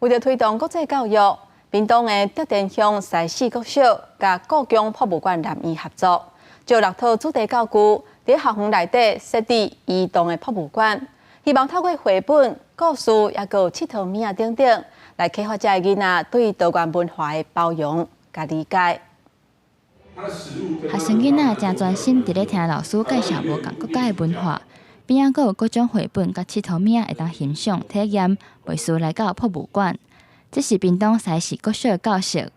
為著推動國際教育，屏東的竹田鄉西勢國小佮故宮博物館南院合作，借六套主題教具，佇校園內底設置移動的博物館，希望透過繪本、故事，抑閣有𨑨迌物仔等等，來啟發這个囡仔對多元文化的包容佮理解。學生囡仔誠專心佇咧聽老師介紹無仝國家的文化，邊仔閣有各種繪本佮𨑨迌物仔會當欣賞體驗，袂輸來到博物館。這是屏東西勢國小的教室，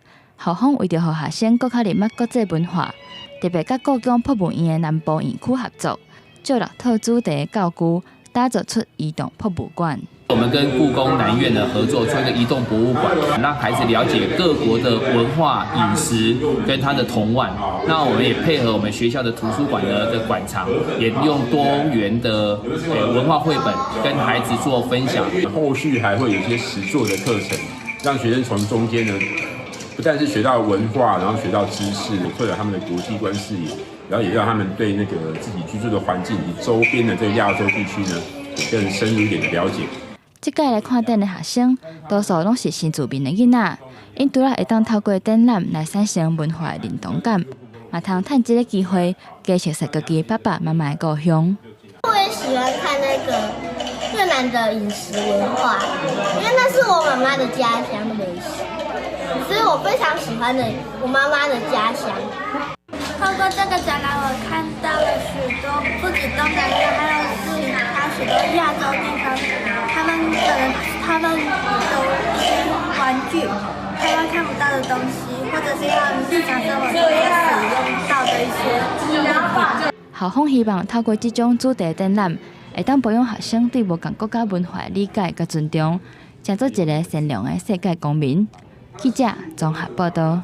校方為著予學生閣較認捌國際文化，特別佮故宮博物院的南部院區合作，借六套主題的教具，打造出移動博物館。我們跟故宮南院的合作，做一個移動博物館，讓孩子了解各國的文化、飲食跟他的童玩。那我們也配合我們學校的圖書館的館藏，也用多元的文化繪本跟孩子做分享。後續還會有一些實作的課程，讓學生從中間呢，不但是學到文化，然後學到知識，拓展他們的國際觀視野，然後也讓他們對那個自己居住的環境以及周邊的這個亞洲地區呢，有更深入一點的了解。這屆來看展的學生，多數攏是新住民的囡仔，𪜶除了會當透過展覽來產生文化的認同感，嘛通趁這个機會加熟悉家己爸爸媽媽的故鄉。我也喜歡看那個越南的飲食文化，因為那是我媽媽的家鄉的美食，所以我非常喜歡的我媽媽的家鄉。透過這個展覽，我看到了許多不止東南亞，還有其他許多亞洲地方，他們可能他們的一些玩具，台灣看不到的東西，或者是他們日常生活中會使用到的一些物品。校方希望透過這種主題展覽，會當培養學生對無仝國家文化的理解佮尊重，成做一个善良的世界公民。記者綜合報道。